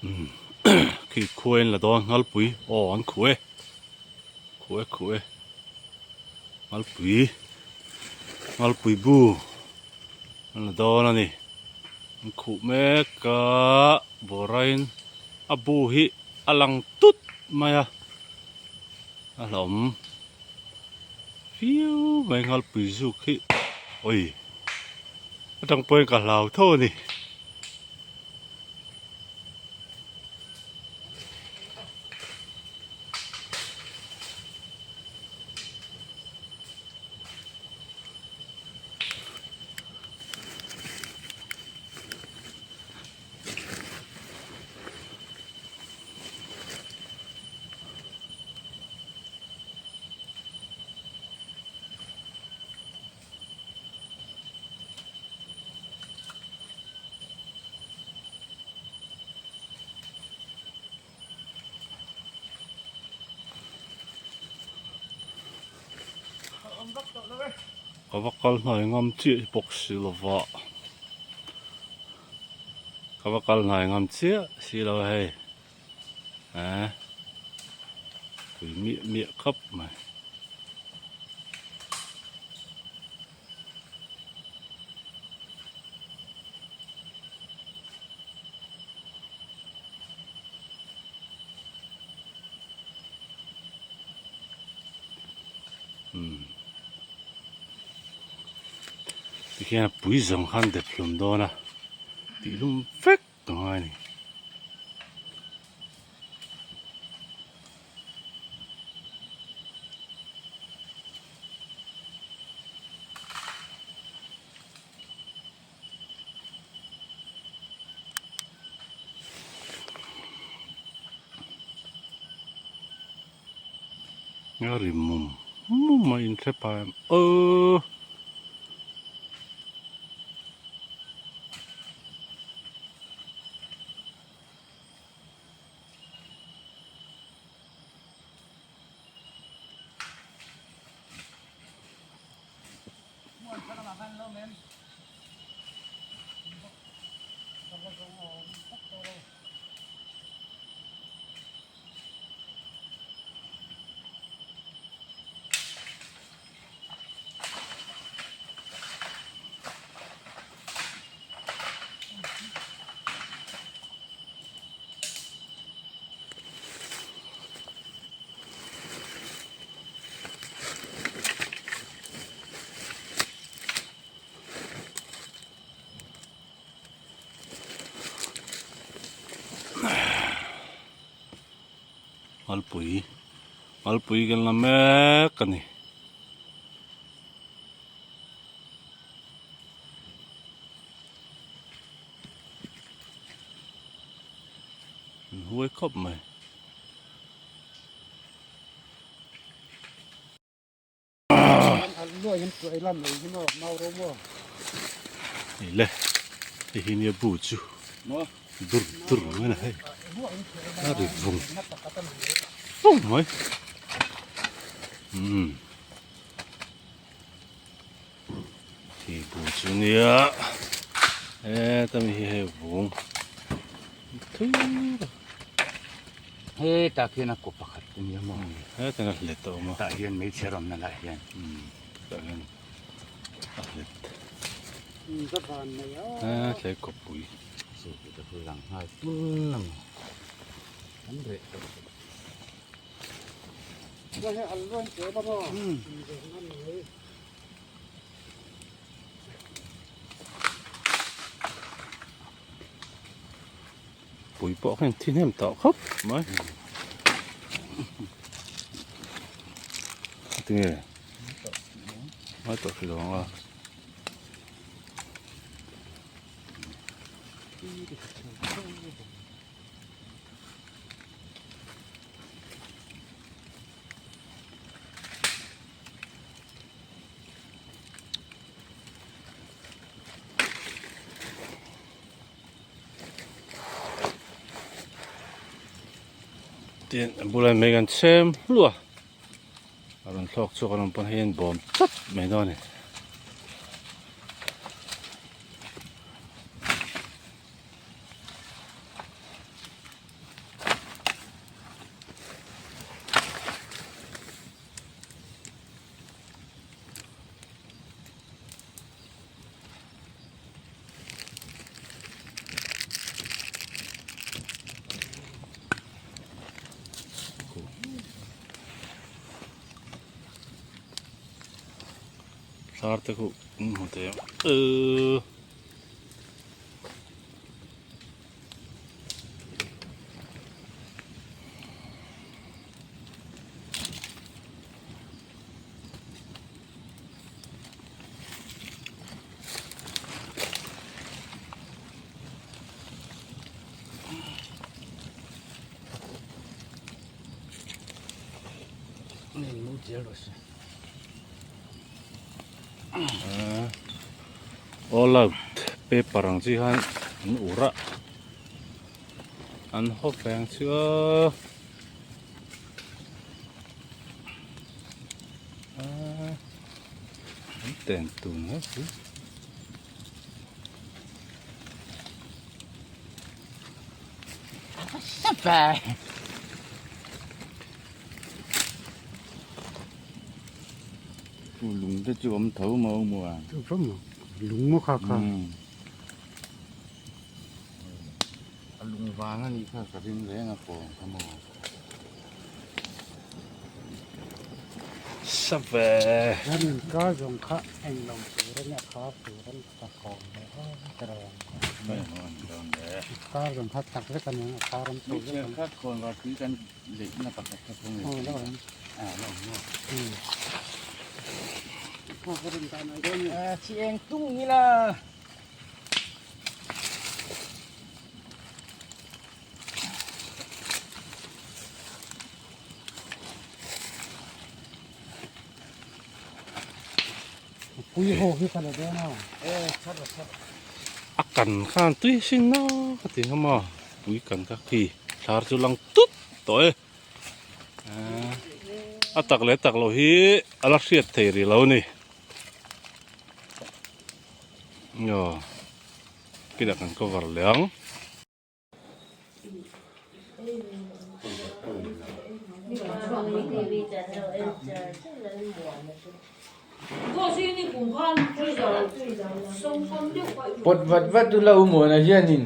Umm khi khuain la dawn Nghalpui aw an khuh e khuh e khuh e Nghalpui Nghalpui bu an la dawn a ni an khuh mek a bawrain a bu hi a lang tut mai a a hlauhawm viau mai Nghalpui zuk hi awi atang pawhin ka hlau tho a ni. Ka va kal hnai ngam chiah hi bawk si lo va ka va kal hnai ngam chiah si lo hei eh tui miah miah khawp mai. Tikhian a pui zawng khan dep hlum dawn a tih hlum vek a ngai a ni. A ri mum mum a inhre pah em aw. Malpui malpui kan la mek a ni. An huai khawp mai. Le hei hi nia bu chu dur dur mai a hei a ri vung vung mai umm Khi bu chu nia heta mi hi hei vung thui tak hetah khian a kaw pakhat a nia maw hetah hian a hlet a awm a tah hian hmeichhe rawn na lah hian tah hian a hlet he kawpui lang nghal tul a ni an reh tawh. Pui pawh khan thi hnem tawh khawp mai tinge ngai tawh hrih lo ang a. Tin a bulah mai kan chhem hluah a rawn thlawk chhuak a rawn pawn hei an bawm tlat mai dawn a ni. Thar te khu an hmu thei ang ehh. All out paper ang chi khan an ur a an hawp ve ang chu a an ten tun hle si. Lung te chu awm tho maw maw a. Chu chu maw lung maw kha kha. A lung vang a nih kha ka ring reng a kawng kha maw. Save. Chuan in kar zawng kha eng lo tur a nia kha tur a nia. Ka kawm leh aw ka rawng kar zawng kha tak vek a nia kar an chho vek ang. Khat khawn var tui kan leih na pakhat kha thawng leh aw lo a lo awm maw. Khaw ka rin dan ai dawn ni. Chi eng tung ila. Pui ho hi ka la dawn a. A kan khan tui sin na ka ti ngam a pui kan kha khi thlar chu lang tut tawh e a tak leh tak loh hi a la hriat thei rih lo a ni aw kinah kan cover leh ang. Pawt vat vat u lo muana hianin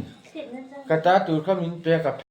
ka ta tur kha min pek a.